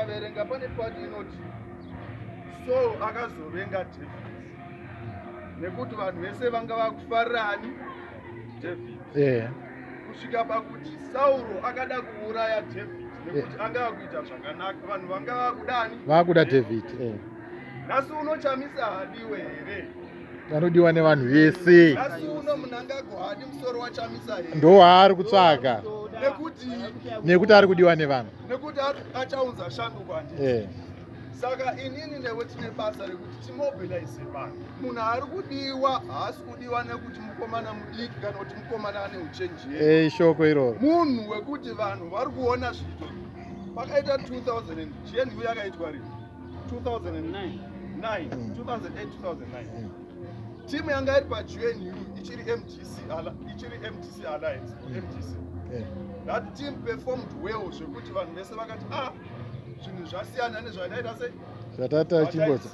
Ukaverenga, pane part inoti Saul akazovenga David nekuti vanhu vese vanga vakufarirani David, kusvika pakuti Sauro akada kuuraya David nekuti anga akuita zvakanaka, vanhu vanga vakudani? Vakuda David. Nhasi uno Chamisa hadiwe here? Anodiwa nevanhu vese. Nhasi uno Mnangagwa hadi musoro waChamisa here? Ndo waari kutsvaga. Nekuti? Nekuti ari kudiwa nevanhu. Nekuti achaunza shanduko, handiti? Saka inini newe tine basa rekuti timobilize vanhu. Munhu ari kudiwa haasi kudiwa nekuti mukomana mudiki kana kuti mukomana ane uchenjeri. Shoko iroro. Munhu wekuti vanhu vari kuona zviito pakaita 2000 GNU yakaitwa rini? 2009, 2008, 2009. Timu yanga iri paGNU ichiri MDC, ichiri MDC Alliance, MDC. That team performed well zvekuti vanhu vese vakati, "Ah, zvinhu zvasiyana nezvataita sei." Zvatata chimbodza.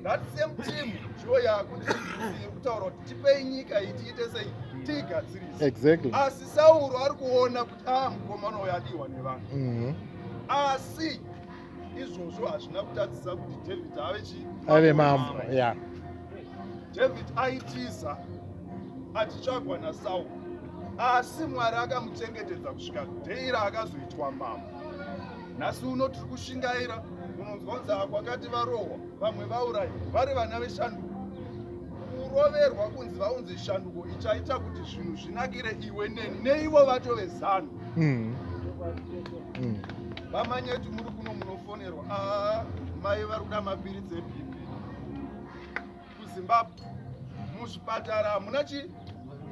That same team ndiyo yakuti iri kutaura kuti tipei nyika iyi, tiite sei, tiigadzirise. Asi Sauro ari kuona kuti, a, mukomana uyu adiwa nevanhu. Asi izvozvo hazvina kutadzisa kuti David ave chi Ave mambo ya. David aitiza achitsvagwa naSauro, asi Mwari akamuchengetedza kusvika day raakazoitwa mambo. Nhasi uno tiri kushingaira, unonzwa kunzi kwakati varohwa, vamwe vaurayiwa, vari vana veshanduko, kuroverwa kunzi vaunze shanduko ichaita kuti zvinhu zvinakire iwe neni neivo vacho veZANU. Vamanyetu muri kuno, munofonerwa, "Aa, mai vari kuda mapiritsi eBP." KuZimbabwe muzvipatara hamuna chi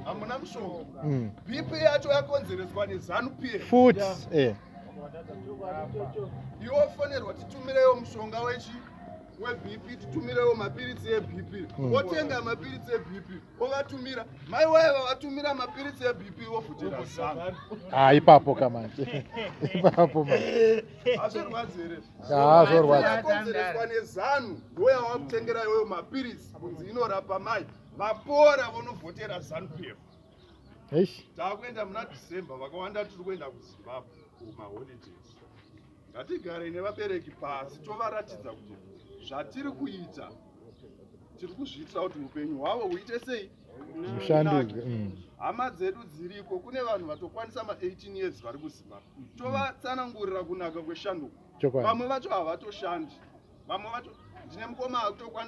hamuna mushonga. BP yacho yakonzereswa neZANU PF. Futi. Iwe fonerwa, "Titumirewo mushonga wechi weBP, titumirewo mapiritsi eBP." Otenga mapiritsi eBP, ovatumira. Mai waye vavatumira mapiritsi eBP vovhotera ZANU. Ah, ipapo kamanje, ipapo manje. Hazvirwadzi here? Ah, zvorwadza. Yakonzereswa neZANU ndo yawakutengera iyoyo mapiritsi kunzi inorapa mai vapora, vonovhotera ZANU PF. Eish. Taakuenda muna December, vakawanda tiri kuenda kuZimbabwe kumaholidays. Ngatigare nevabereki pasi, tovaratidza kuti zvatiri kuita tiri kuzviitira kuti upenyu hwavo huite sei? Ushanduke. Hama dzedu dziriko, kune vanhu vatokwanisa ma18 years vari kuZimbabwe, tovatsanangurira kunaka kweshanduko. Vamwe vacho havatoshandi, vamwe vacho, ndine mukoma akutokwanisa